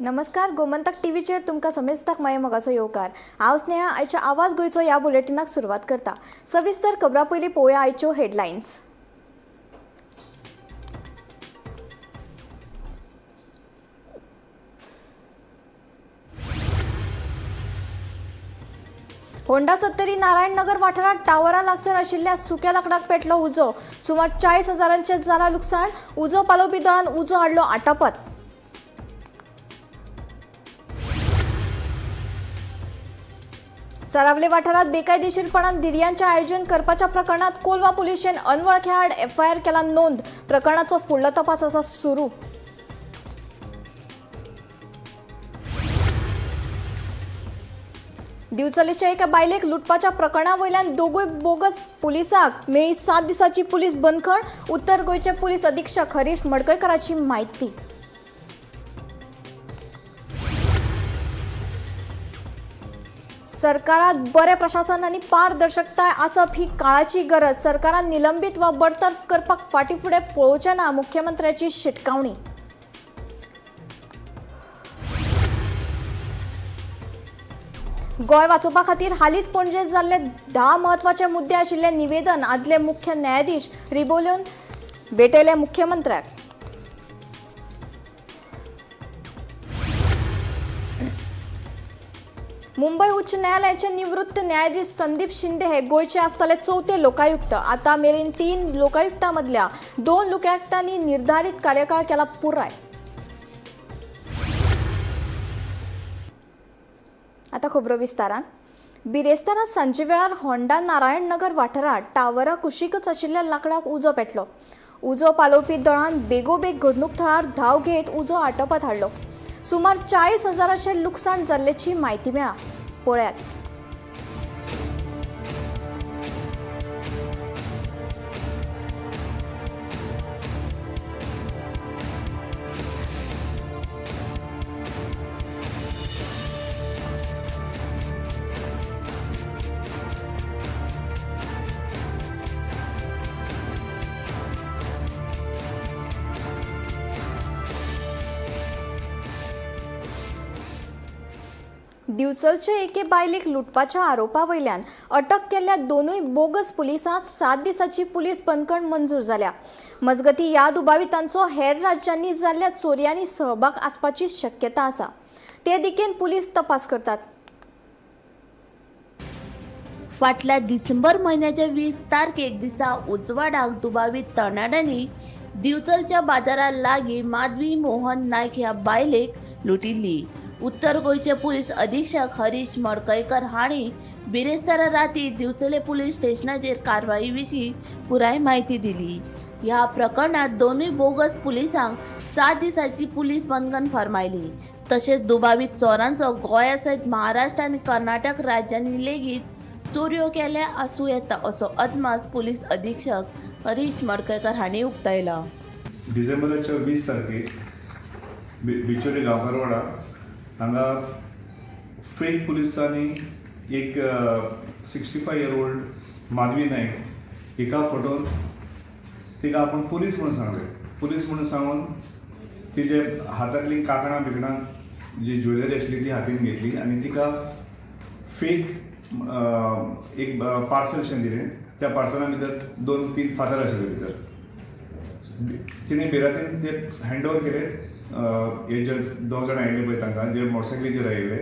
नमस्कार, गोमंतक टीव्हीचेर तुमकां समेस्ताक माये मोगाचो येवकार. हांव स्नेहा, आयच्या आवाज गोंयचो ह्या बुलेटिनाक सुरवात करता. सविस्तर खबरां पयलीं पळोवया आयच्यो हेडलायन्स. होंडा सत्तरी नारायणनगर वाठारात टावरा लागसर आशिल्ल्या सुक्या लाकडाक पेटलो उजो. सुमार 40 हजारांचें जाला लुकसाण. उजो पालोवपी दळान उजो हाडलो आटापात. सरावले वाठारात बेकायदेशीरपणान धिरयांचें आयोजन करपाच्या प्रकरणात कोलवा पुलिशेन अनवळख्या आड एफआयआर केला नोंद. प्रकरणाचो फुडलो तपास आसा सुरू. दिवचलेच्या एका बायलेक लुटपाच्या प्रकरणा वयल्यान दोगूय बोगस पुलिसाक मेळ्ळी 7 दिसांची पुलीस बंदखण. उत्तर गोंयचे पुलीस अधीक्षक हरीश मडकयकराची म्हायती. सरकारात बरें प्रशासन आनी पारदर्शकताय आसप ही काळाची गरज. सरकारान निलंबीत वा बडतर्फ करपाक फाटीं फुडें पळोवचें ना, मुख्यमंत्र्याची शिटकावणी. गोंय वाचोवपा खातीर हालींच पणजेत जाल्ले 10 म्हत्वाचे मुद्दे आशिल्ले निवेदन आदले मुख्य न्यायाधीश रिबोलोन भेटयले मुख्यमंत्र्याक. मुंबय उच्च न्यायालयाचे निवृत्त न्यायाधीश संदीप शिंदे हे गोंयचे आसतले चवथे लोकायुक्त. आतां मेरेन 3 लोकायुक्तां मदल्या 2 लोकायुक्तांनी निर्धारित कार्यकाळ केला पुराय. आतां खबरो विस्तारान. बिरेस्तारा सांजे वेळार होंडा नारायणनगर वाठारांत टावरा कुशीकच आशिल्ल्या लाकडाक उजो पेटलो. उजो पालोवपी दळान बेगोबेग घडणूक थळार धांव घेत उजो आटोपात हाडलो. सुमार 40 हजाराचें लुकसाण जाल्ल्याची म्हायती मेळ्ळा. पळयात. दिवचलचे एके बायलेक लुटपाच्या आरोपा वयल्यान अटक केल्ल्या दोनूय बोगस पुलिसांक 7 दिसांची पुलीस बंदखण मंजूर जाल्या. मजगतीं ह्या दुबावितांचो हेर राज्यांनी जाल्ल्या चोरयांनी सहभाग आसपाची शक्यता आसा. ते दिकेन पुलीस तपास करतात. फाटल्या डिसेंबर म्हयन्याच्या 20 तारखेक दिसा उजवाडाक दुबावीत तरणाट्यांनी दिवचलच्या बाजारा लागीं माधवी मोहन नायक ह्या बायलेक लुटिल्ली. उत्तर गोंयचे पुलीस अधीक्षक हरीश मडकयकर हांणी बिरेस्तारा राती दिवचले पुलीस स्टेशनाचेर कारवाई विशीं पुराय म्हायती दिली. ह्या प्रकरणात दोनूय बोगस पुलिसांक 7 दिसांची पुलीस बंदखण फर्मायली. तशेंच दुबावीत चोरांचो गोंया सयत महाराष्ट्र आनी कर्नाटक राज्यांनी लेगीत चोरयो केल्या आसूं येता असो अदमास पुलीस अधीक्षक हरीश मडकयकर हांणी उक्तायला. डिसेंबराच्या 20 तारखेक बिचोली गांवकारवाडा हांगा फेक पुलिसांनी एक 65 year old Madhavi Naik हिका फटोवन तिका आपूण पुलीस म्हणून सांगलें. पुलीस म्हणून सांगून तिजे हातांतलीं कांकणां बिकणां जी ज्वेलरी आशिल्ली ती हातीन घेतली आनी तिका फेक एक पार्सल शें दिलें. त्या पार्सला भितर 2-3 फातर आशिल्ले भितर. तिणें बिरातीन ते हँड ओवर केले. हे जे 2 जाण आयिल्ले पळय तांकां जे मोटरसायकलीचेर आयिल्ले.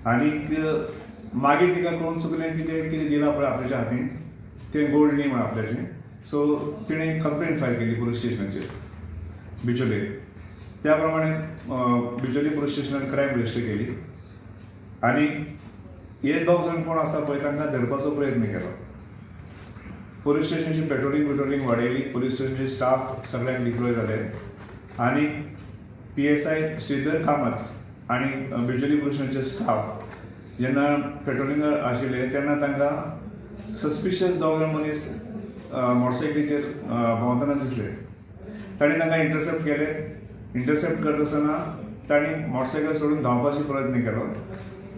आनीक मागीर तिका कळून चुकलें की तें कितें दिलां पळय आपल्याच्या हातीन तें गोल्ड न्ही म्हण आपल्याचें. सो तिणें कंप्लेन फायल केली पुलीस स्टेशनाचेर बिचोले. त्या प्रमाणे बिचोली पुलीस स्टेशनान क्रायम रजिस्टर केली आनी हे 2 जाण कोण आसा पळय तांकां धरपाचो प्रयत्न केलो. पुलीस स्टेशनाची पेट्रोलिंग बिट्रोलिंग वाडयली. पुलीस स्टेशनाचे स्टाफ सगळ्यांक डिप्लॉय जाले आनी PSI Shridhar Kamat आनी बिचोली पुलीस स्टेशनाचे स्टाफ जेन्ना पेट्रोलिंगार आशिल्ले तेन्ना तांकां सस्पिशियस 2 जाण मनीस मोटरसायकलीचेर भोंवतना दिसले. तांणी तांकां इंटरसेप्ट केले. इंटरसेप्ट करता आसतना तांणी मोटरसायकल सोडून धांवपाचो प्रयत्न केलो.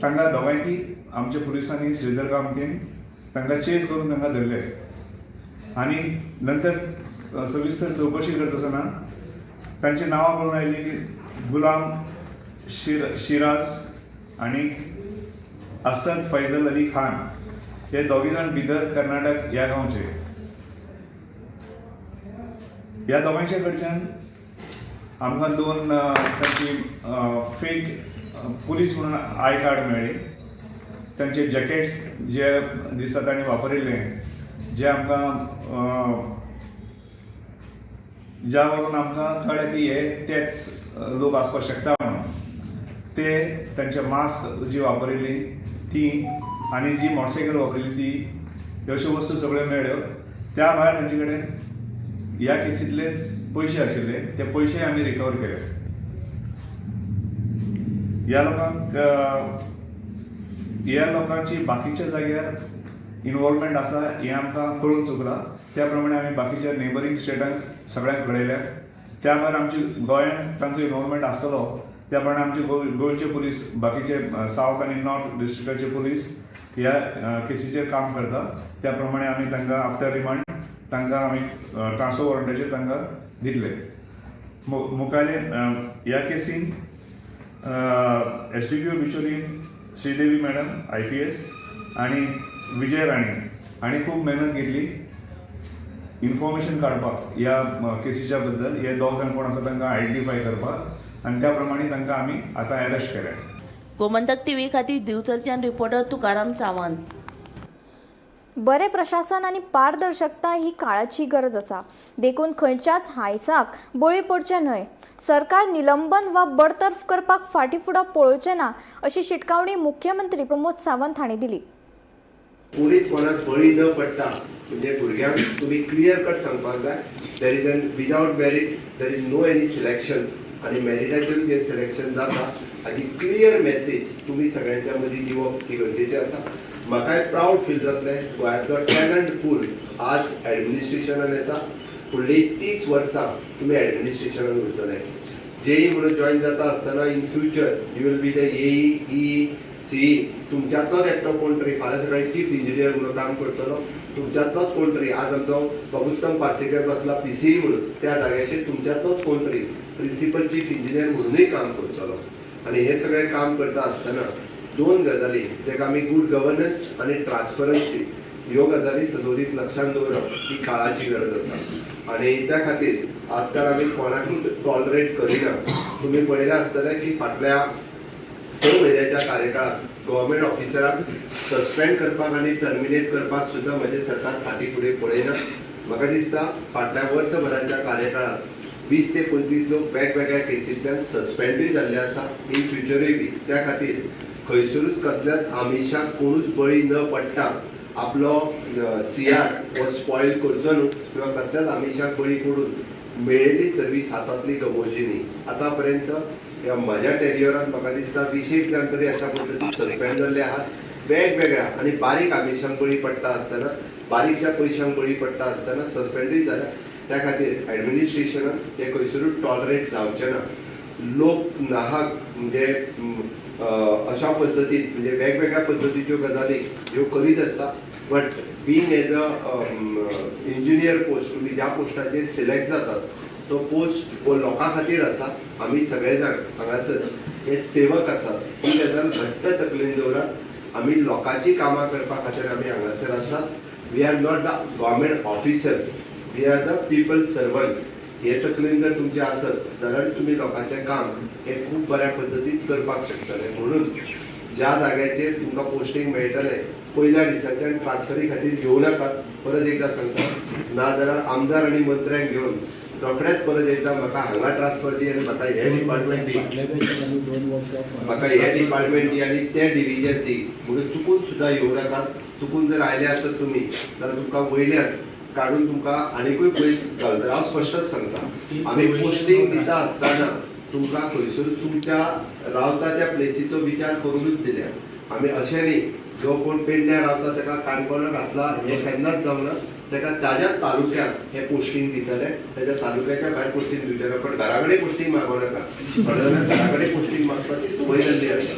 तांकां दोगांयकी आमच्या पुलिसांनी श्रीधर कामतीन तांकां चेज करून तांकां धरले आनी नंतर सविस्तर चवकशी करता आसतना तांची नांवां कळून आयली की गुलाम शिराज आनी असद फैजल अली खान हे दोगी जाण बिदर कर्नाटक ह्या गांवचे. ह्या दोगांयच्या कडच्यान आमकां दोन तांची फेक पुलीस म्हणून I card मेळ्ळी. तांचे जॅकेट्स जे दिसा तांणी वापरिल्ले, जे आमकां ज्या वरून आमकां कळ्ळें की हे तेच लोक आसपाक शकता म्हणून, ते तांचे मास्क जी वापरिल्ली ती आनी जी मोटरसायकल वापरिल्ली ती, ह्यो अश्यो वस्तू सगळ्यो मेळ्ळ्यो. त्या भायर तांचे कडेन ह्या केसींतलेच पयशे आशिल्ले, ते पयशे आमी रिकवर केले. ह्या लोकांची बाकीच्या जाग्यार इनवॉल्वमेंट आसा हें आमकां कळून चुकलां. त्या प्रमाणे आमी बाकीच्या नेबरींग स्टेटांक सगळ्यांक कळयल्या. त्या भायर आमची गोंयांत तांचो इनवॉल्वमेंट आसतलो, त्या प्रमाणे आमचे गोंयचे पुलीस, बाकीचे सावथ आनी नॉर्थ डिस्ट्रिक्टाचे पुलीस ह्या केसीचेर काम करता. त्या प्रमाणे आमी तांकां आफ्टर रिमांड तांकां आमी ट्रान्सफर वॉरंटाचेर तांकां दितले. मुखाले ह्या केसीन SDPO Bicholim Shridevi madam IPS आनी विजय राणे हांणी खूब मेहनत घेतली इन्फॉर्मेशन काडपाक ह्या केसीच्या बद्दल. हे दोग जाण कोण आसा तांकां आयडेंटिफाय करपाक आनी त्या प्रमाणे तांकां आमी आतां अरेस्ट केल्या. गोमंतक टीव्ही खातीर दिवचलच्यान रिपोर्टर तुकाराम सावंत. बरें प्रशासन आनी पारदर्शकता ही काळाची गरज आसा, देखून खंयच्याच हांयसाक बळी पडचें न्हय. सरकार निलंबन वा बडतर्फ करपाक फाटीं फुडां पळोवचें ना, अशी शिटकावणी मुख्यमंत्री प्रमोद सावंत हांणी दिली. कोणीच कोणाक बळी न पडटा, म्हणजे भुरग्यांक तुमी क्लियर कट सांगपाक जाय, there is an without merit there is no any selections आनी मेरिटाचेर जें सिलेक्शन जाता हाची क्लियर मॅसेज तुमी सगळ्यांच्या मदीं दिवप ही गरजेचें आसा. म्हाकाय प्रावड फील जातलें, गोंयांतलो टॅलंट पूल आज एडमिनिस्ट्रेशनान येता. फुडलीं 30 वर्सां तुमी एडमिनिस्ट्रेशनान उरतले. जेई म्हणून जॉयन जाता आसतना in future you will be the AE, EE, CE. तुमच्यांतलोच एकटो कोण तरी फाल्यां सकाळी चीफ इंजिनियर म्हणून काम करतलो. तुमच्यांतलोच कोण तरी, आज आमचो बाबुत्तम पार्सेकर बसला पीसीई म्हणून, त्या जाग्याचेर तुमच्यांतलोच कोण तरी प्रिन्सिपल चीफ इंजिनियर म्हणूनय काम करतलो. आनी हें सगळें काम करता आसतना दोन गजाली, जाका आमी गूड गव्हर्नन्स आनी ट्रान्सपरन्सी, ह्यो गजाली सदोदीत लक्षांत दवरप ही काळाची गरज आसा. आनी त्या खातीर आजकाल आमी कोणाकूच टॉलरेट करिना. तुमी पळयलें आसतलें की फाटल्या 6 म्हयन्याच्या कार्यकाळात गव्हर्मेंट ऑफिसराक सस्पेंड करपाक आनी टर्मिनेट करपाक सुद्दां म्हजें सरकार फाटीं फुडें पळयना. म्हाका दिसता फाटल्या वर्सभराच्या कार्यकाळात 20 ते 25 लोक वेगवेगळ्या केसींतल्यान सस्पेंडूय जाल्ले आसा, इन फ्युचरूय बी. त्या खातीर खंयसरूच कसल्याच आमिशाक कोणूच बळी न पडटा आपलो सीआर हो स्पॉयल करचो न्हू किंवा कसल्याच आमिशाक बळी पडून मेळिल्ली सर्वीस हातांतली गमोवची न्ही. आतां पर्यंत ह्या म्हज्या टेन्युअरात म्हाका दिसता 20एक जाण तरी अशा पद्दतीन सस्पेंड जाल्ले आहात. वेगवेगळ्या आनी बारीक आमिशांक बळी पडटा आसतना, बारीकशा पयशांक बळी पडटा आसतना सस्पेंडूय जाल्या. त्या खातीर एडमिनिस्ट्रेशनान हे खंयसरूच टॉलरेट जावचें ना. लोक नाहक म्हणजे अशा पद्दतीन, म्हणजे वेगवेगळ्या पद्दतीच्यो गजाली ह्यो करीत आसता. But being as a engineer post, तुमी ज्या पोस्टाचेर सिलेक्ट जातात तो पोस्ट हो लोकां खातीर आसा. आमी सगळे जाण हांगासर हे सेवक आसात, ही गजाल घट्ट तकलेन दवरात. आमी लोकांची कामां करपा खातीर आमी हांगासर आसात. We are not the government officers, we are the people servant. हे तकलेन जर तुमचें आसत जाल्यार तुमी लोकांचें काम हें खूब बऱ्या पद्दतीन करपाक शकतले. म्हणून ज्या जाग्याचेर तुमकां पोस्टींग मेळटलें, पयल्या दिसाच्यान ट्रान्सफरी खातीर घेवं नाकात. परत एकदां सांगता, नाजाल्यार आमदार आनी मंत्र्यांक घेवन रोखडेच परत एकदां म्हाका हांगा ट्रान्सफर दी आनी म्हाका हें डिपार्टमेंट दी, म्हाका हें डिपार्टमेंट दी आनी तें डिविजन दी म्हणून चुकून सुद्दां येवं नाकात. चुकून जर आयले आसत तुमी जाल्यार तुमकां वयल्यान काडून तुमकां आनिकूय पयस घालतले. हांव स्पश्टच सांगता, आमी पोस्टींग दिता आसतना तुमकां खंयसर तुमच्या रावता त्या प्लेसीचो विचार करूनच दिल्या आमी. अशें न्ही जो कोण पेडण्या रावता ताका काणकोणा घातला, हें केन्नाच जावना. ताका ताज्याच तालुक्यात हें पोस्टींग दितले, ताच्या तालुक्याच्या भायर पोस्टींग दिवचे ना. पण घरा कडेन पोस्टींग मागो नाका. थोड्या जाणांक घरा कडेन पोस्टींग मागपाची संवय जाल्ली आसा.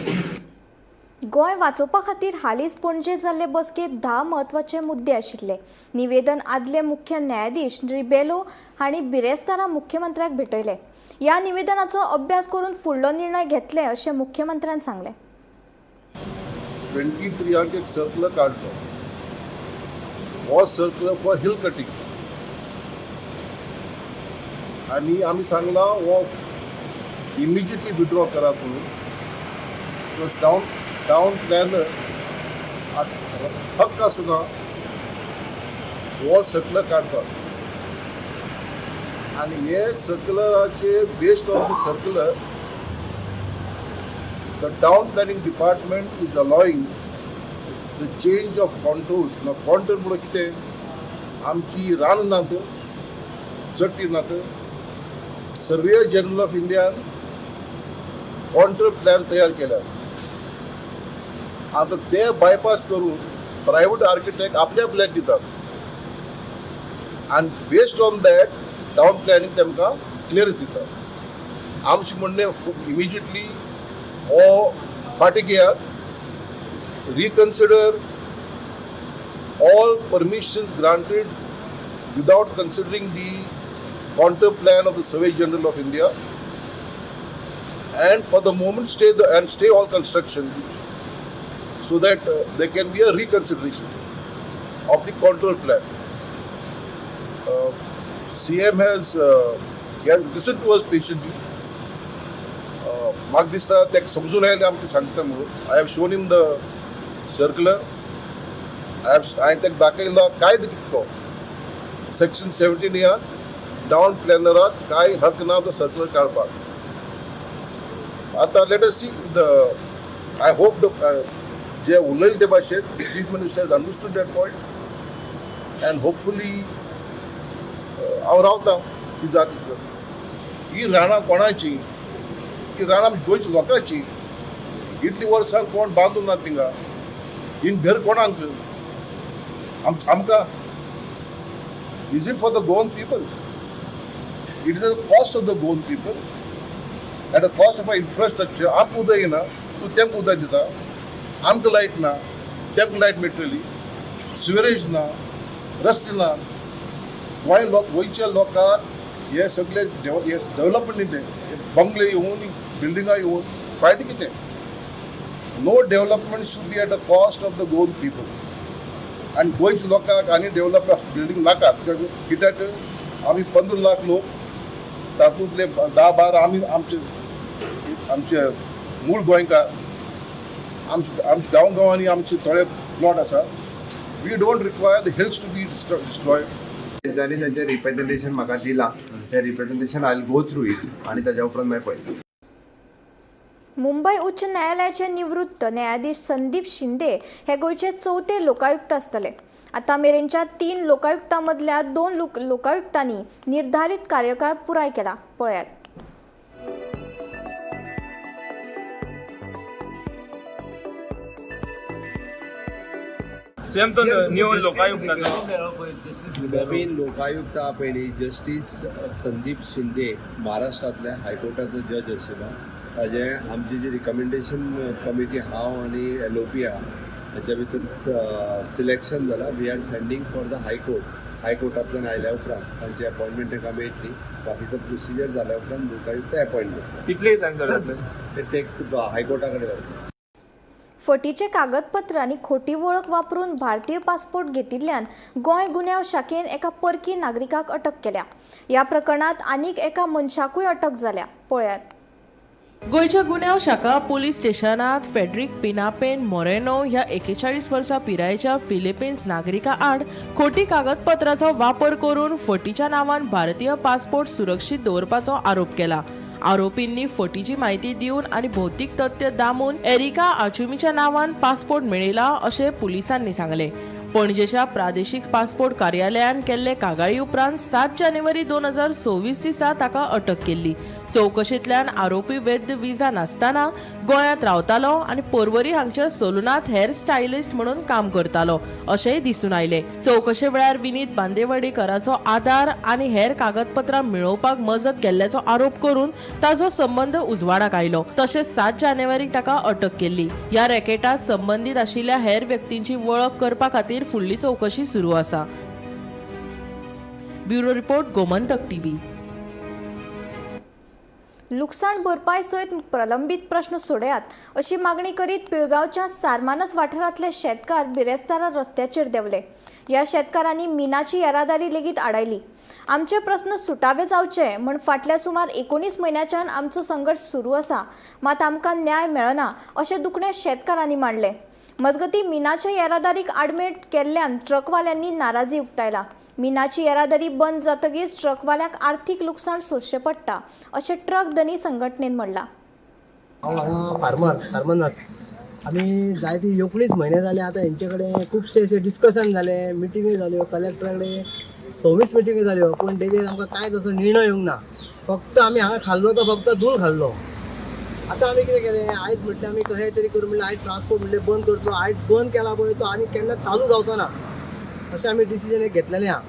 गोंय वाचोवपा खातीर हालींच पणजे जाल्ले बसकेंत 10 म्हत्वाचे मुद्दे आशिल्ले. निवेदन आदले मुख्य न्यायाधीश रिबेलो हांणी बिरेस्तारा मुख्यमंत्र्याक भेटयले. ह्या निवेदनाचो अभ्यास करून फुडलो निर्णय घेतले अशें मुख्यमंत्र्यान सांगलें. 23 एक सर्कुलर काडलो. हो सर्कुलर फॉर हिल कटिंग आनी आमी सांगलां हो इमिजिएटली विड्रॉ करात म्हणून, because town planar हक्क आसना हो सर्कुलर काडपाक. आनी हे सर्कुलराचेर, based on the circular, the town planning department is allowing the change of contours. ना कॉन्टूर म्हणून कितें, आमची रान नात, चट्टी नात. सर्वेयर जनरल ऑफ इंडियान कॉन्टूर प्लॅन तयार केल्या. आतां ते बायपास करून प्रायव्हेट आर्किटेक्ट आपल्या प्लॅन दितात आनी based on that town planning तेमकां क्लियरन्स दितात. आमचें म्हणणें, इमिजिएटली हो फाटीं घेयात, reconsider all permissions granted without considering the contour plan of the Survey General of India, and for the moment stay all construction so that there can be a reconsideration of the contour plan. CM has he has listened to us patiently. म्हाका दिसता ताका समजून आयलें आमकां सांगता म्हणून. I have shown him the circular. I have हांवें ताका दाखयला काय कितें तो सेक्शन 17 ह्या टावन प्लॅनराक कांय हक ना तो सर्कुलर काडपाक. आतां let us see the I hope the जे उलयले ते भाशेन Chief Minister has understood that point and hopefully हांव रावता ती जात. ही रानां कोणाची? ही रानां आमच्या गोंयच्या लोकांची. इतलीं वर्सां कोण बांदूंक ना थिंगा. हिंग घर कोणाक? आमकां? Is it for the Goan people? It is a cost of the Goan people, at a cost of infrastructure. आमकां उदक येना, तूं तेमकां उदक दिता. आमकां लायट ना, तेमकां लायट मेळटली. सिवरेज ना, रस्ते ना. गोंय लोक, गोंयच्या लोकांक हे सगळे हे डेव्हलपमेंट न्ही, ते बंगले येवन, बिल्डिंगां येवन फायदो कितें? No development should be at the cost of the Goan people. आनी गोंयच्या लोकांक आनी डेव्हलप बिल्डींग नाका. कित्याक आमी 15 लाख लोक, तातूंतले 10-12 आमी आमचे आमचे मूळ गोंयकार. आमचे आमच्या गांव गांवांनी आमचे थोडे प्लॉट आसा. We don't require the hills to be destroyed. तेंच्यांनी तेंचें रिप्रेझेंटेशन म्हाका दिलां. तें representation I go through it आनी ताज्या उपरांत मागीर पळयता. मुंबय उच्च न्यायालयाचे निवृत्त न्यायाधीश संदीप शिंदे हे गोंयचे चवथे लोकायुक्त आसतले. आतां मेरेनच्या तीन लोकायुक्तां मदल्या दोन लोकायुक्तांनी निर्धारीत कार्यकाळ पुराय केला. पळयात. सीएम, तो न्यू लोकायुक्ताचो नवीन लोकायुक्ता पयलीं जस्टीस संदीप शिंदे, महाराष्ट्रांतल्या हायकोर्टाचो जज आशिल्लो, ताजें आमची जी रिकमेंडेशन कमिटी, हांव आनी एलओपी आहा, ताच्या भितर सिलेक्शन जाला. We are sending for the High Court. हायकोर्टांतल्यान आयल्या उपरांत तांची अपॉयंटमेंट तांकां मेळटली. बाकीचो प्रोसिजर जाल्या उपरांत लोकायुक्त अपॉयंट जातले. कितले दिसांनी सर जातले? ते टॅक्स हायकोर्टा कडेन वतले. फटीचे कागदपत्र आनी खोटी वळख वापरून भारतीय पासपोर्ट घेतिल्ल्यान गोंय गुन्यांव शाखेन एका परकी नागरिकाक अटक केल्या. ह्या प्रकरणांत आनीक एका मनशाकूय अटक जाल्या. पळयात. गोंयच्या गुन्यांव शाखा पुलीस स्टेशनात फेड्रिक पिनापेन मोरेनो ह्या 41 वर्सां पिरायेच्या फिलिपिन्स नागरिका आड खोटी कागदपत्राचो वापर करून फटीच्या नांवान भारतीय पासपोर्ट सुरक्षीत दवरपाचो आरोप केला. आरोपींनी फटीची म्हायती दिवन आनी भौतीक तथ्य दामून एरिका आचुमीच्या नांवान पासपोर्ट मेळयला अशें पुलिसांनी सांगलें. पणजेच्या प्रादेशीक पासपोर्ट कार्यालयान केल्ले कागाळी उपरांत 7 जानेवारी 2026 दिसा ताका अटक केल्ली. चवकशेंतल्यान आरोपी वैध विजा नासतना गोंयांत रावतालो आनी पोरवरी हांगच्या सलूनांत हेअर स्टायलिस्ट म्हणून काम करतालो अशेंय दिसून आयलें. चवकशे वेळार विनीत बांदेवाडीकराचो आधार आनी हेर कागदपत्रां मेळोवपाक मजत केल्ल्याचो आरोप करून ताचो संबंद उजवाडाक आयलो. तशेंच 7 जानेवारीक ताका अटक केल्ली. ह्या रॅकेटात संबंदीत आशिल्ल्या हेर व्यक्तींची वळख करपा खातीर फुडली चवकशी सुरू आसा. Bureau report, Gomantak TV. लुकसाण भरपाय सयत प्रलंबीत प्रश्न सोडयात अशी मागणी करीत पिळगांवच्या सारमानस वाठारांतले शेतकार बिरेस्तारा रस्त्याचेर देंवले. ह्या शेतकारांनी मिनाची येरादारी लेगीत आडायली. आमचे प्रस्न सुटावे जावचे म्हूण फाटल्या सुमार 19 म्हयन्याच्यान आमचो संघर्श सुरू आसा, मात आमकां न्याय मेळना अशें दुखणें शेतकारांनी मांडलें. मजगतीं, मिनाच्या येरादारीक आडमेळ केल्ल्यान ट्रकवाल्यांनी नाराजी उक्तायला. मिनाची येरादारी बंद जातकीच ट्रकवाल्यांक आर्थीक लुकसाण सोंसचें पडटा अशें ट्रक धनी संघटनेन म्हणलां. हांव हांगा फार्मर फार्मनाच. आमी जायते 19 म्हयने जाले आतां हेंचे कडेन खुबशे अशे डिस्कशन जाले, मिटिंग्यो जाल्यो, कलेक्टरा कडेन 26 मिटिंग्यो जाल्यो, पूण तेजेर आमकां कांयच असो निर्णय येवंक ना. फक्त आमी हांगा खाल्लो तो फक्त धूळ खाल्लो. आतां आमी कितें केलें, आयज म्हटलें आमी कशें तरी करून म्हणलें आयज ट्रान्सपोर्ट म्हणलें बंद करचो. आयज बंद केला पळय तो आनी केन्ना चालू जावचो ना अशें आमी डिसिजन एक घेतलेलें आहा.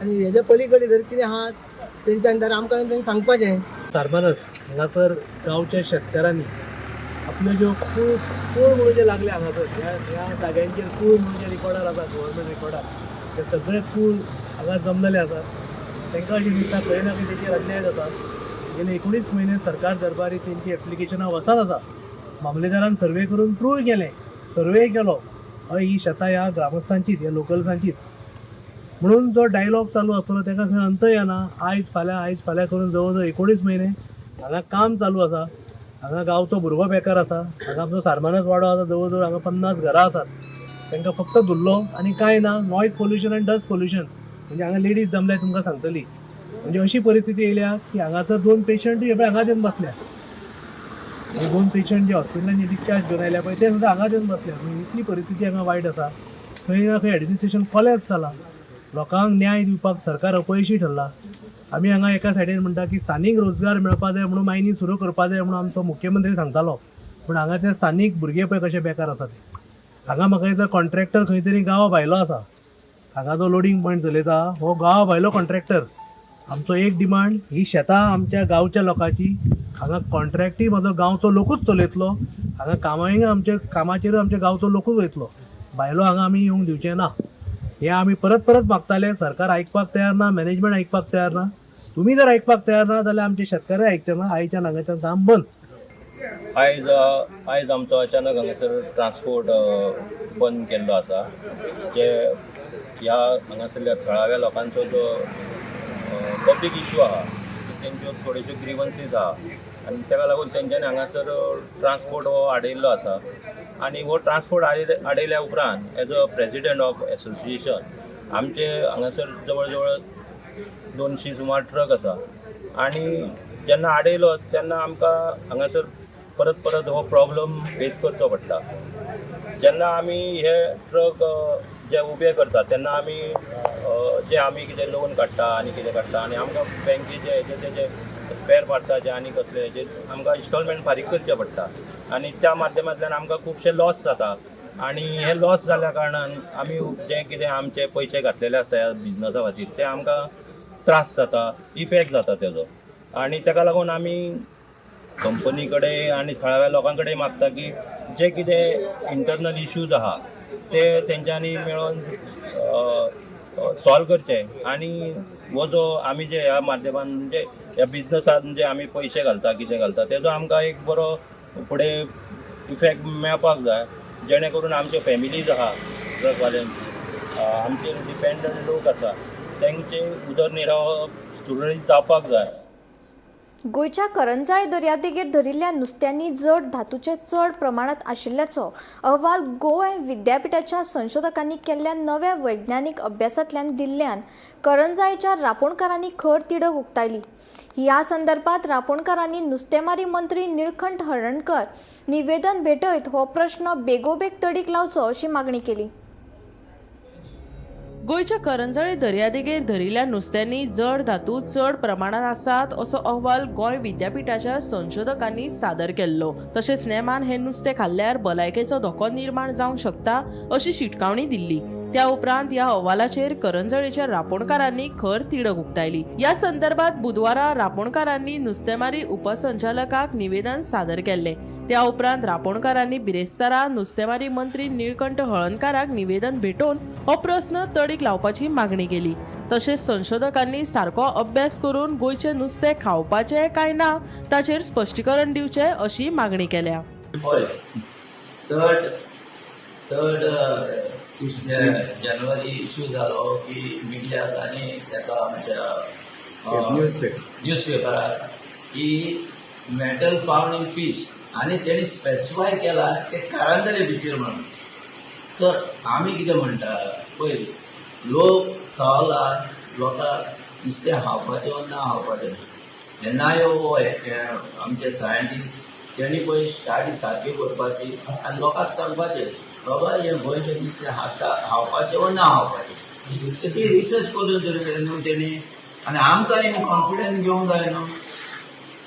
आनी हेज्या पली कडेन जर कितें आहा तेंच्यान तर आमकां तेंच्यांनी सांगपाचें. सारमानस हांगासर गांवच्या शेतकारांनी आपल्यो ज्यो कूळ कूळ म्हणून जे लागले हांगासर ह्या ह्या जाग्यांचेर कूळ म्हणून जे रिकॉर्डार आसा, गव्हर्मेंट रिकॉर्डार, ते सगळे कूळ हांगा जमलेले आसात. तांकां अशें दिसता खंय ना खंय तेचेर अन्याय जाता. गेले 19 म्हयने सरकार दरबारी तेंची एप्लिकेशनां वचत आसा. मामलेदारान सर्वे करून प्रूव केलें, सर्वे केलो, हय ही शेतां ह्या ग्रामस्थांचीच, ह्या लोकल्सांचीच म्हणून. जो डायलॉग चालू आसतलो ताका खंय अंत येना. आयज फाल्यां, आयज फाल्यां करून जवळ जवळ 19 म्हयने हांगा काम चालू आसा. हांगा गांवचो भुरगो बेकार आसा. हांगा आमचो सारमानस वाडो आसा, जवळ जवळ हांगा 50 घरां आसात. तांकां फक्त धुल्लो आनी कांय ना. नॉयज पोल्युशन आनी डस्ट पोल्युशन, म्हणजे हांगा लेडीज जमल्या तुमकां सांगतली. म्हणजे अशी परिस्थिती येयल्या की हांगासर दोन पेशंटूय पळय हांगाच येवन बसल्या. हे दोन पेशंट जे हॉस्पिटलान जे डिस्चार्ज घेवन आयल्या पळय ते सुद्दां हांगाच येवन बसल्या. म्हणजे इतली परिस्थिती हांगा वायट आसा. खंय ना खंय एडमिनिस्ट्रेशन कोलॅप्स जाला. लोकांक न्याय दिवपाक सरकार अपयशी ठरला. आमी हांगा एका सायडीन म्हणटा की स्थानीक रोजगार मेळपा जाय म्हणून मायनी सुरू करपा जाय म्हणून आमचो मुख्यमंत्री सांगतालो, पूण हांगा ते स्थानीक भुरगे पळय कशे बेकार आसा ते. हांगा म्हाका दिसता कॉन्ट्रॅक्टर खंय तरी गांवा भायलो आसा. हांगा जो लोडींग पॉयंट चलयता हो गांवा भायलो कॉन्ट्रॅक्टर. आमचो एक डिमांड, ही शेतां आमच्या गांवच्या लोकांची. हांगा कॉन्ट्रॅक्टय म्हजो गांवचो लोकूच चलयतलो. हांगा कामाय आमच्या कामाचेरूय आमच्या गांवचो लोकूच वयतलो, भायलो हांगा आमी येवंक दिवचे ना. हे आमी परत परत मागताले. सरकार आयकपाक तयार ना, मॅनेजमेंट आयकपाक तयार ना. तुमी जर आयकपाक तयार ना जाल्यार आमचे शेतकरी आयकचे ना. आयच्यान हांगाच्यान काम बंद. आयज आयज आमचो अचानक हांगासर ट्रान्सपोर्ट बंद केल्लो आसा, जे ह्या हांगासरल्या थळाव्या लोकांचो जो पब्लीक इशू आहा, तेंच्यो थोड्योश्यो ग्रिवन्सीस आहा आनी ताका लागून तेंच्यांनी हांगासर ट्रान्सपोर्ट हो आडयल्लो आसा. आनी हो ट्रान्सपोर्ट आडयल्या उपरांत as a president of association आमचे हांगासर जवळ जवळ 200 सुमार ट्रक आसा आनी जेन्ना आडयलो तेन्ना आमकां हांगासर परत परत हो प्रॉब्लम फेस करचो पडटा. जेन्ना आमी हे ट्रक जे उबे करतात तेन्ना आमी जे आमी कितें लोन काडटा आनी कितें काडटा आनी आमकां बँकेचे हेजे तेजे स्पेर पार्ट्साचे आनी कसले हेजे आमकां इन्स्टॉलमेंट फारीक करचे पडटा आनी त्या माध्यमांतल्यान आमकां खुबशे लॉस जाता. आनी हे लॉस जाल्या कारणान आमी जे कितें आमचे पयशे घातलेले आसता ह्या बिजनसा खातीर ते आमकां त्रास जाता, इफेक्ट जाता तेजो. आनी ताका लागून आमी कंपनी कडेन आनी थळाव्या लोकां कडेन मागता की जे कितें इंटरनल इश्यूज आहा ते तेंच्यांनी मेळोन सॉल्व करचे. आनी हो जो आमी जे ह्या माध्यमान म्हणजे ह्या बिजनसान जे आमी पयशे घालता, कितें घालता, तेजो आमकां एक बरो फुडें इफेक्ट मेळपाक जाय, जेणे करून आमच्यो फॅमिलीज आहा ट्रकवाल्यांची, आमचेर डिपेंडंट लोक आसा, तेंचे उदरनिर्वाह सुरळीत जावपाक जाय. गोंयच्या करंजाळे दर्यादेगेर धरिल्ल्या नुस्त्यांनी जड धातूचे चड प्रमाणांत आशिल्ल्याचो अहवाल गोंय विद्यापिठाच्या संशोधकांनी केल्ल्या नव्या वैज्ञानीक अभ्यासांतल्यान दिल्ल्यान करंजाळेच्या रापोणकारांनी खर तिडक उक्तायली. ह्या संदर्भात रापोणकारांनी नुस्तेमारी मंत्री निळकंठ हळर्णकर निवेदन भेटयत हो प्रश्न बेगोबेग तडीक लावचो अशी मागणी केली. गोंयच्या करंजळे दर्यादेगेर धरिल्ल्या नुस्त्यांनी जड धातू चड प्रमाणात आसात असो अहवाल गोंय विद्यापीठाच्या संशोधकांनी सादर केल्लो. तशेंच नेमान हे नुस्तें खाल्ल्यार भलायकेचो धोको निर्माण जावंक शकता अशी शिटकावणी दिल्ली. त्या उपरांत ह्या अहवालाचेर करंजळेच्या रापोणकारांनी खर तिडक उक्तायली. ह्या संदर्भात बुधवारा रापोणकारांनी नुस्तेमारी उपसंचालकाक निवेदन सादर केल्लें. त्या उपरांत रापोणकारांनी बिरेस्तारा नुस्तेमारी मंत्री निळकंठ हळर्णकाराक निवेदन भेटोवन हो प्रस्न तडीक लावपाची मागणी केली. तशेंच संशोधकांनी सारको अभ्यास करून गोंयचें नुस्तें खावपाचें काय ना ताचेर स्पश्टीकरण दिवचें अशी मागणी केल्या. थर्ड जानेवारी इशू जालो की मिडियाक आनी ताका आमच्या न्यूजपेपरार की मेटल फावंड इन फीश आनी तेणी स्पेसिफाय केला ते कारंजले बिचीर म्हणून. तर आमी कितें म्हणटा पळय, लोक खावला लोकांक नुस्तें खावपाचें वा ना खावपाचें. जेन्ना हो आमचे सायंटिस्ट तेणी पळय स्टडी सारकी करपाची आनी लोकांक सांगपाचें बाबा हें गोंयचें नुस्तें खाता खावपाचें वा ना खावपाचें. ती रिसर्च करून तरी न्हू तेणी, आनी आमकां न्हू कॉन्फिडन्स घेवंक जाय न्हू.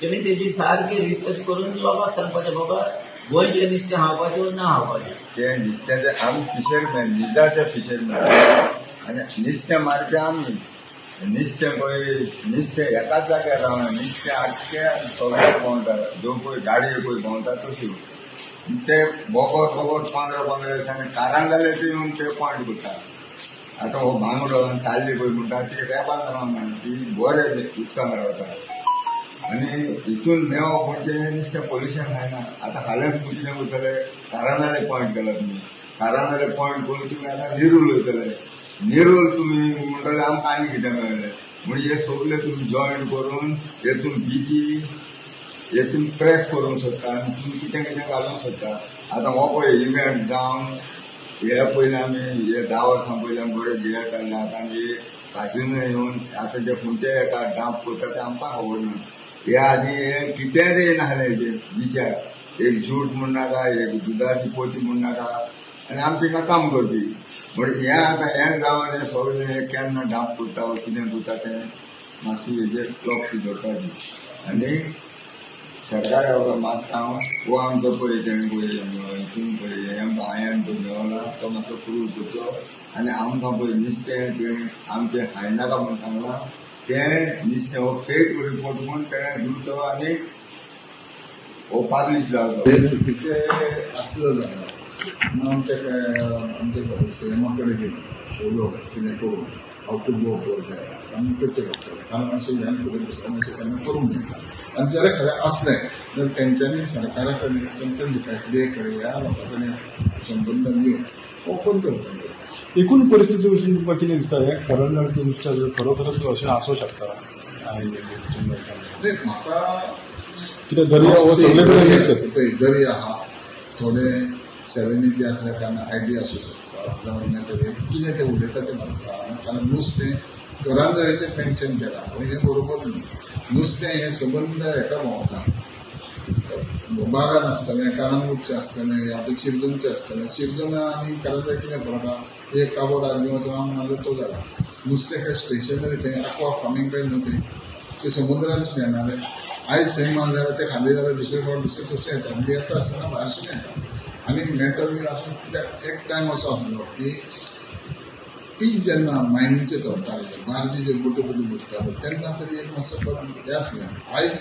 तेणी तेजी सारकी रिसर्च करून लोकांक सांगपाचें बाबा गोंयचें नुस्तें खावपाचें वा ना खावपाचें. तें नुस्त्याचें आमी फिशरमॅन, निजाचे फिशरमॅन आनी नुस्तें मारपी आमी. नुस्तें पळय, नुस्तें एकाच जाग्यार रावना, नुस्तें आख्खें सगळ्याक भोंवता. जो पळय गाडयो पळय भोंवता तश्यो ते बोगोर बोगोर 15-15 दिसांनी कारंजाल्याचे येवन ते पॉयंट करता. आतां हो बांगडो आनी ताल्ली पळय म्हणटा ती रेबान रावना, ती बरे उदकान रावता. आनी हितून मेवप म्हणजे नुस्तें पोल्युशन जायना. आतां फाल्यां तुमी कितें करतले, कारंजाले पॉयंट केला तुमी, कारंजाले पॉयंट करून तुमी आतां नेरूल वयतले, नेरूल तुमी म्हणटले आमकां आनी कितें मेळ्ळें म्हणजे हे सगळे तुमी जॉयंट करून हेतून बिची हेतून प्रेस करूंक सोदता आनी तुमी कितें कितें घालूंक सोदता. आतां हो पळय इव्हेंट जावन हे पयलीं आमी हे 10 वर्सां पयलीं आमी बरे जियेताले. आतां हे काजिनो येवन आतां जे खंयचे एका डांप करता ते आमकां खबर ना. हे आदी हे कितेंच येयनासलें हेजेर विचार, एक जूट म्हूण नाका, एक दुदाची पोती म्हूण नाका, आनी आमी तिंगा काम करपी. म्हण हें आतां हें जावन हें सगळें हें केन्ना डांप करता वा कितें करता तें मातशें हेजेर लक्ष दवरपाचें. आनी सरकारा मागता हांव हो आमचो पळय तेणें पळय हितून पळय हें आयन पळय मेवला तो मातसो प्रूव करचो आनी आमकां पळय नुस्तें तेणें आमचें खायनाका म्हूण सांगलां तें नुस्तें हो फेक रिपोर्ट म्हूण तेणें दिवचो आनी हो पब्लीश जावचो. हे चुकीचें आसलं जाल्यार आमच्या आमच्या सीएमा कडेन बी उलोवन कितें करून how to go for that आमी करचें पडटलें. कारण अशें ह्यान फुडें बसतना अशें केन्ना करूंक मेळना. आनी जर खरें आसलें जाल्यार तेंच्यांनी सरकारा कडेन कन्सर्न एफडीए कडेन ह्या लोकां कडेन संबंदान येवन ओपन करपाक. एकूण परिस्थिती वचून तुमकां कितें दिसता, हें करंजाळचें नुस्तें खरोखरच अशें आसूं शकता? म्हाका कित्याक दर्या हो सगळे कडेन मिक्स आसा. दर्या आहा, थोडे सेलेनिटी आसल्या कारणान आयडिया आसूं शकता जावं नातर कितें तें उलयता तें म्हाका कळना. कारण नुस्तें करंजळेचें मेन्शन केलां पूण हें बरोबर न्हू. नुस्तें हें सबंद हेका भोंवता, बागान आसतलें, कळंगूटचें आसतलें, आपलें शिरदोनचें आसतलें. शिरदोना आनी करंजळे कितें फरक आहा? एक काबो राजबी वचून मारलो तो जाला. नुस्तें काय स्टेशनरी थंय एक्वा फार्मींग काय न्हू, थंय तें समुद्रांतसून येणारें. आयज थंय मारलें जाल्यार तें खाल्लें जाल्यार दुसरे फावट दुसरें तशें येता, म्हणजे येता आसतना भायरसून येता. आनी मेटल बीन आसून कित्याक एक टायम असो आसलो की पीक जेन्ना मायनींगचें चलतालें, बार्जी जे बोट्यो बोटी भरताल्यो तेन्ना तरी एक मातसो हें आसलें. आयज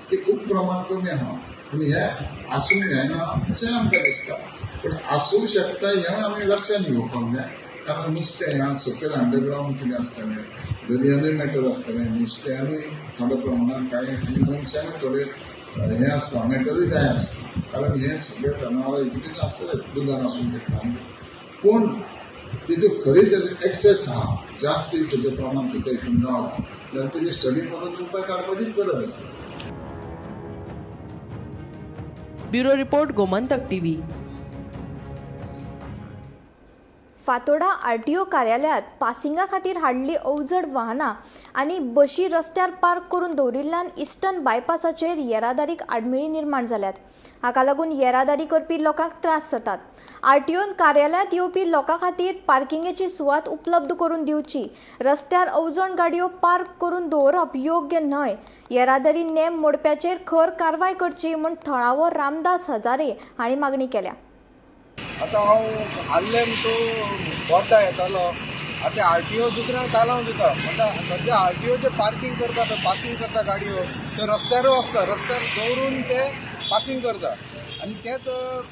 ते खूब प्रमाण कमी आहा, पूण हें आसूंक जायना अशें आमकां दिसता. पूण आसूंक शकता हें आमी लक्षांत घेवपाक जाय. कारण नुस्तें ह्या सकयल अंडरग्रावंड कितें आसतलें, दर्यानूय मेटल आसतलें, नुस्त्यानूय थोड्या प्रमाणान कांय मनशानूय थोडे हें आसता, मेटलूय जाय आसता. कारण हें सगळें जनावरां हितून आसतलें, दुदान आसूंक शकता. पूण तितून खरीच एक्सेस आहा, जास्त तेजें प्रमाण खंयच्या हितून गावला जाल्यार तेजी स्टडी करून उपाय काडपाचीच गरज आसा. Bureau report, Gomantak TV. Fatorda RTO कार्यालयांत पासिंगा खातीर हाडली अवजड वाहनां आनी बशी रस्त्यार पार्क करून दवरिल्ल्यान इस्टर्न बायपासाचेर येरादारीक आडमेळीं निर्माण जाल्यात. हाका लागून येरादारी करपी लोकांक त्रास जातात. आरटीओन कार्यालयांत येवपी लोकां खातीर पार्किंगेची सुवात उपलब्ध करून दिवची. रस्त्यार अवजड गाडयो पार्क करून दवरप योग्य न्हय. येरादारी नेम मोडप्याचेर खर कारवाय करची म्हूण थळावो रामदास हजारे हांणी मागणी केल्या. आतां हांव आल्लेम टू बोड्डा येतालो. आतां आरटीओ दुसऱ्यांक तालांव दिता. आतां सद्या आरटीओ जे पार्किंग करता पळय, पासिंग करता गाडयो, त्यो रस्त्यारूय आसता. रस्त्यार दवरून ते पासिंग करता आनी तेच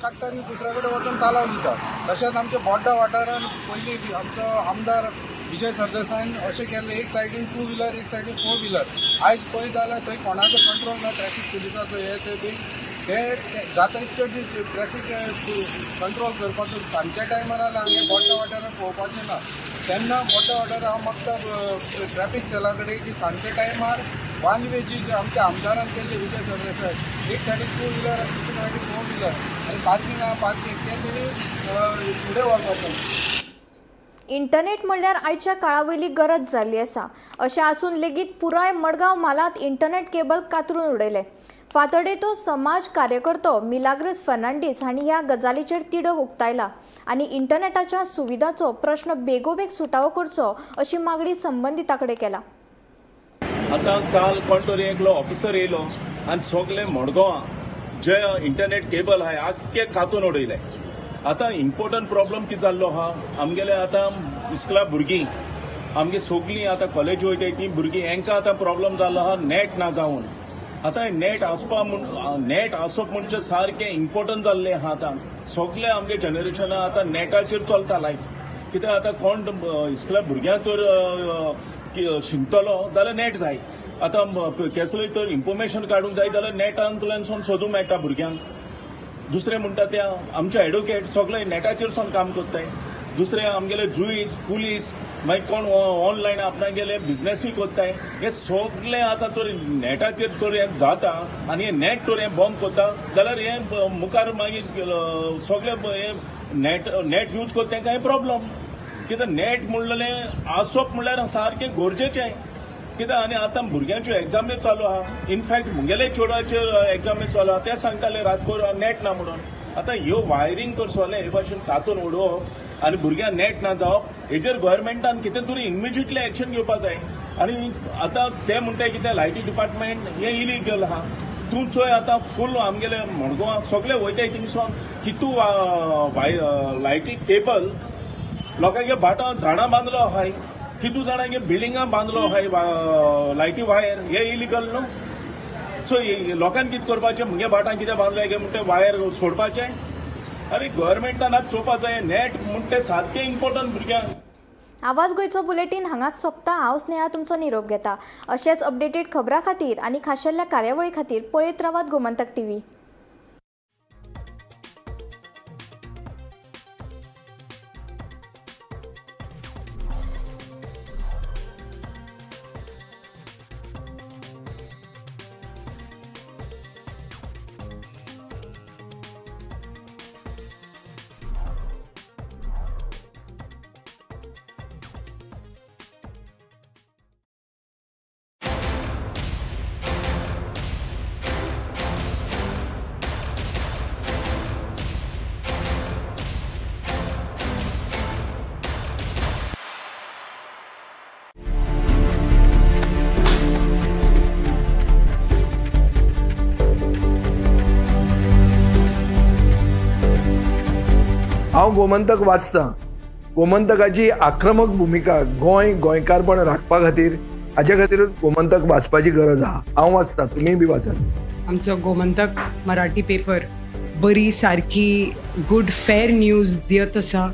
काडटा आनी दुसऱ्या कडेन वचून तालांव दिता. तशेंच आमच्या बोड्डा वाठारान पयलीं आमचो आमदार विजय सरदेसायन अशें केल्लें, एक सायडीन टू व्हिलर, एक सायडीन फोर व्हिलर. आयज पळयत जाल्यार थंय कोणाचो कंट्रोल ना, ट्रॅफीक पुलिसाचो हे ते बीन ते जाता इतके ट्रॅफीक कंट्रोल करपाचो. सांजच्या टायमार जाल्यार हांगा बोड्डा वाठारान पळोवपाचें ना. तेन्ना बोड्डा वाठारान हांव मागता ट्रॅफीक सेला कडेन की सांजच्या टायमार वन वे जी आमच्या आमदारान केल्ली विजय सरदेसाय, एक सायडीन टू व्हिलर आनी दुसरे सायडीन फोर व्हिलर आनी पार्किंग आहा पार्किंग, तें तेणी फुडें व्हरपाचें. इंटरनेट म्हणल्यार आयच्या काळा वयली गरज जाल्ली आसा. अशें आसून लेगीत पुराय मडगांव म्हालांत इंटरनेट केबल कातरून उडयलें. फातर्डेचो समाज कार्यकर्तो मिलाग्रस फर्नांडीस हांणी ह्या गजालीचेर तिडक उक्तायला आनी इंटरनेटाच्या सुविधाचो प्रश्न बेगोबेग सुटावो करचो अशी मागणी संबंदिता कडेन केला. आतां काल कोण तरी एकलो ऑफिसर येयलो आनी सगळे मडगांवां जे इंटरनेट केबल आहाय आख्खे कातून उडयले. आतां इम्पोर्टंट प्रॉब्लम कितें जाल्लो आहा, आमगेले आतां इस्कुला भुरगीं आमगे सगलीं आतां कॉलेज वयताय तीं भुरगीं, हेंकां आतां प्रॉब्लम जाल्लो आहा नॅट ना जावन. आतां नॅट आसपा म्हूण, नॅट आसप म्हणजे सारकें इम्पोर्टंट जाल्लें आहा. आतां सगळे आमगे जनरेशना आतां नॅटाचेर चलता लायफ. कित्याक आतां कोण इस्कुला भुरग्यांक तर शिकतलो जाल्यार नॅट जाय. आतां केसलें तर इन्फॉर्मेशन काडूंक जाय जाल्यार नॅटांतल्यान सोदूंक मेळटा भुरग्यांक. दुसरें म्हणटा ते आमचे एडवोकेट सगळे नॅटाचेर सून काम करताय. दुसरें आमगेले जुईज, पुलीस, मागीर कोण ऑनलायन आपणागेले बिजनेसूय करताय. हे सगळें आतां तर नॅटाचेर तर हें जाता आनी हें नॅट तर हें बंद करता जाल्यार हें मुखार मागीर सगळें हें नॅट यूज करता तेंकां हें प्रॉब्लम. कित्याक नॅट म्हणलें आसप म्हणल्यार सारकें गरजेचें. कित्याक आनी आतां भुरग्यांच्यो एग्जामी चालू आहा. इनफॅक्ट मुगेले चेडवाच्यो एग्जामी चालू आहा, ते सांगताले रातभर नॅट ना म्हणून. आतां ह्यो वायरींग तर सगळें हे भाशेन कातून उडोवप आनी भुरग्यांक नॅट ना जावप हेजेर गव्हर्मेंटान कितें तरी इमिजिएटली एक्शन घेवपा जाय. आनी आतां ते म्हणटाय कितें लायटी डिपार्टमेंट हें इलिगल आहा. तूं चोय आतां फूल आमगेले मडगांवां सगळे वयताय थिंगसून कितू लायटी केबल लोकांगे भाटां झाडां बांदलो आहाय, कितू जाणांगे बिल्डिंगां बांदलो आहाय लायटी वायर, हे इलिगल न्हू. सो लोकांक कितें करपाचें, मुगे भाटां कितें बांदलें काय म्हणटा वायर सोडपाचें. अरे गव्हर्मेंटान आतां चोवपा जाय नॅट म्हणटा तें सारकें इम्पोर्टंट भुरग्यांक. आवाज गोंयचो बुलेटीन हांगाच सोंपता. हांव स्नेहा तुमचो निरोप घेता. अशेंच अपडेटेड खबरां खातीर आनी खाशेल्या कार्यावळी खातीर पळयत रावात गोमंतक टीव्ही. हांव गोमंतक वाचतां. गोमंतकाची आक्रमक भुमिका गोंय गोंयकारपण राखपा खातीर, हाजे खातीरूच गोमंतक वाचपाची गरज आहा. हांव वाचतां, तुमीय बी वाचात. आमचो गोमंतक मराठी पेपर बरी सारकी गुड फेर न्यूज दियत आसा,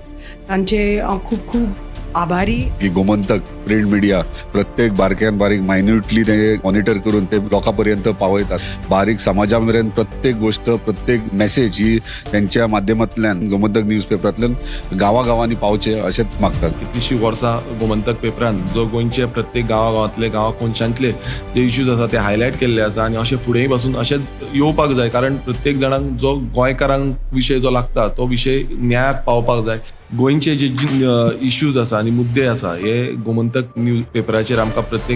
तांचे हांव खूब खूब आभारी. की गोमंतक प्रिंट मिडिया प्रत्येक बारक्यान बारीक मायन्युटली ते मॉनिटर करून ते लोकां पर्यंत पावयतात. बारीक समाजा मेरेन प्रत्येक गोष्ट, प्रत्येक मेसेज ही त्यांच्या माध्यमांतल्यान गोमंतक न्यूज पेपरांतल्यान गांवागांवांनी पावचे अशेंच मागतात. कितलीशीं वर्सां गोमंतक पेपरान जो गोंयचे प्रत्येक गांवागांवांतले, गांवा कोनशांतले जे इश्यूज आसा ते हायलायट केल्ले आसा आनी अशें फुडेंय पासून अशेंच येवपाक जाय, कारण प्रत्येक जाणांक जो गोंयकारांक विशय जो लागता तो विशय न्यायाक पावपाक जाय. गोंयचे जे इश्यूज आसा आनी मुद्दे आसा हे गोमंतक न्यूज पेपराचेर आमकां प्रत्येक